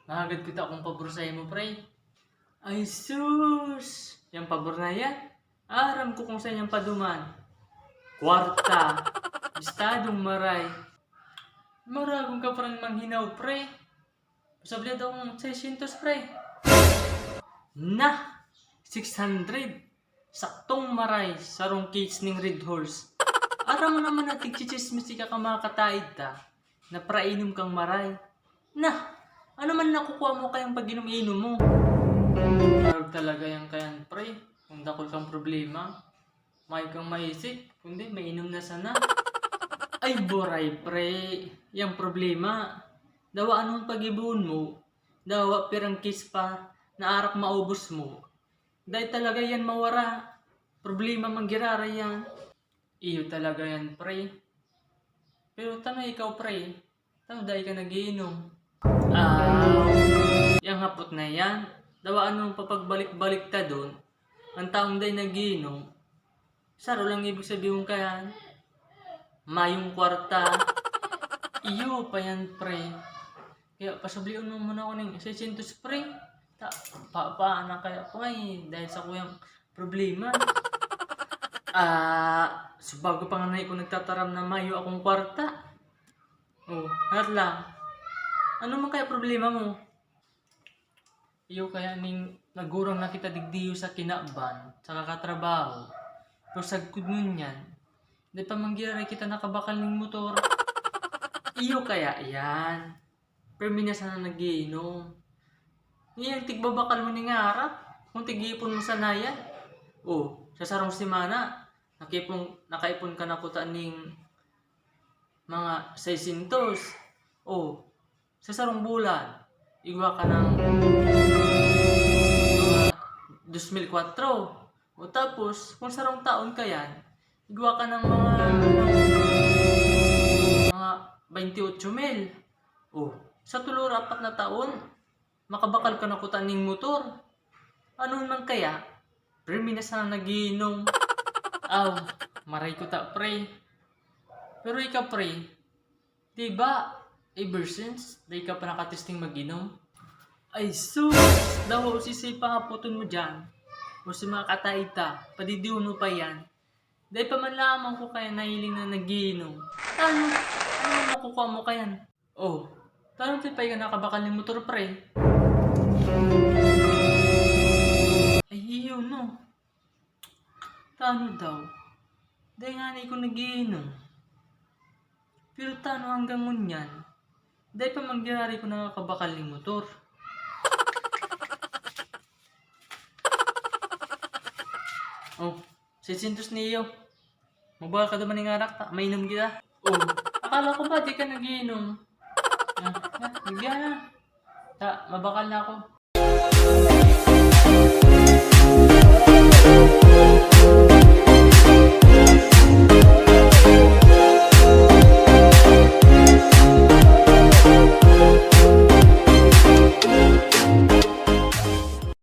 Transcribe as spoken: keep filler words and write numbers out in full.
Mahagad kita akong pabor sa imo, pre. Ay sus! Yang pabor na yan, aram ko kung saan yang paduman. Kwarta. Bistadong maray. Maragon ka parang manghinaw, pre. Pasabli daw akong six hundred, pre. Na! Six hundred. Saktong maray, sarong case ning Red Horse. Aram mo naman na tigchichismis ika ka mga kataid ta, na prainom kang maray. Na! Ano man nakukua mo kayang pag-inom-inom mo? Parang talaga yan kayan, pre. Kung dakul kang problema, mayo kang maisip, kundi mainom na sana. Ay, boray, pre. Yang problema, dawa anong pag-ibohon mo, dawa pirang case pa na arak maubos mo. Dai talaga yan mawara. Problema man giraray yan. Iyo talaga yan, pre. Pero tano ikaw, pre? Tano dai ka nagiinom? Ah, yang hapot na yan. Dawa anong papagbalik-balik ta dun? Ang taong dai nagiinom, saro lang ibig sabihon kayan, mayong kwarta. Iyo pa yan, pre. Kaya pasablion mo muna ako ning six hundred, pre. Ta, pa, pa, na kaya ko ay, dahil sa kuyang problema. Ah, sa bago pa nga na ako nagtataram na mayo akong kwarta. Oh, hat lang. Ano man kaya problema mo? Iyo kaya ning nagurang na kita digdiyo sa kinaban, sa kakatrabaho. Pero sagkod ngunyan, di pa man giraray kita nakabakal ning motor. Iyo kaya yan. Permi na sana nagiinom. Ngiyang tigbabakal mo ning harap, kung tig-ipon mo sana yan. Oh, sa sarong semana, nakipon, nakaipon ka na kuta ning mga six hundred. Oh, sa sarong bulan, igwa ka ng mga dos mil kwatro. O tapos, kung sarong taon ka yan, igwa ka ng mga, mga twenty-eight mil. O, sa tulo or apat na taon, makabakal ka na kuta ning motor. Ano man kaya? Pre, mi na sana nagiinom. Aw, maray kuta, pre. Pero ikaw, pre, di ba, ever since, dai ka pa nakatesting mag-inom? Ay sus! Dawa o sisay pangapoton mo dyan. O si mga kataita, padidihon mo pa yan. Dai pa man lamang ko kaya nahiling na nagiinom. Ano? Ano ang makukuha mo kayan? Oh, tano ti pa ika nakabakal ning motor, pre? Ay, iyo, no? Tano daw? Dai ngani ko nagiinom. Pero tano hanggang ngunyan, dai pa man giraray ko nakakabakal ning motor. Oh, six hundred niyo. Magbakal ka duman ning arak ta, mainom kita. Oh, akala ko ba di ka nagiinom? Ah, ah, sige na. Ta, mabakal na ako.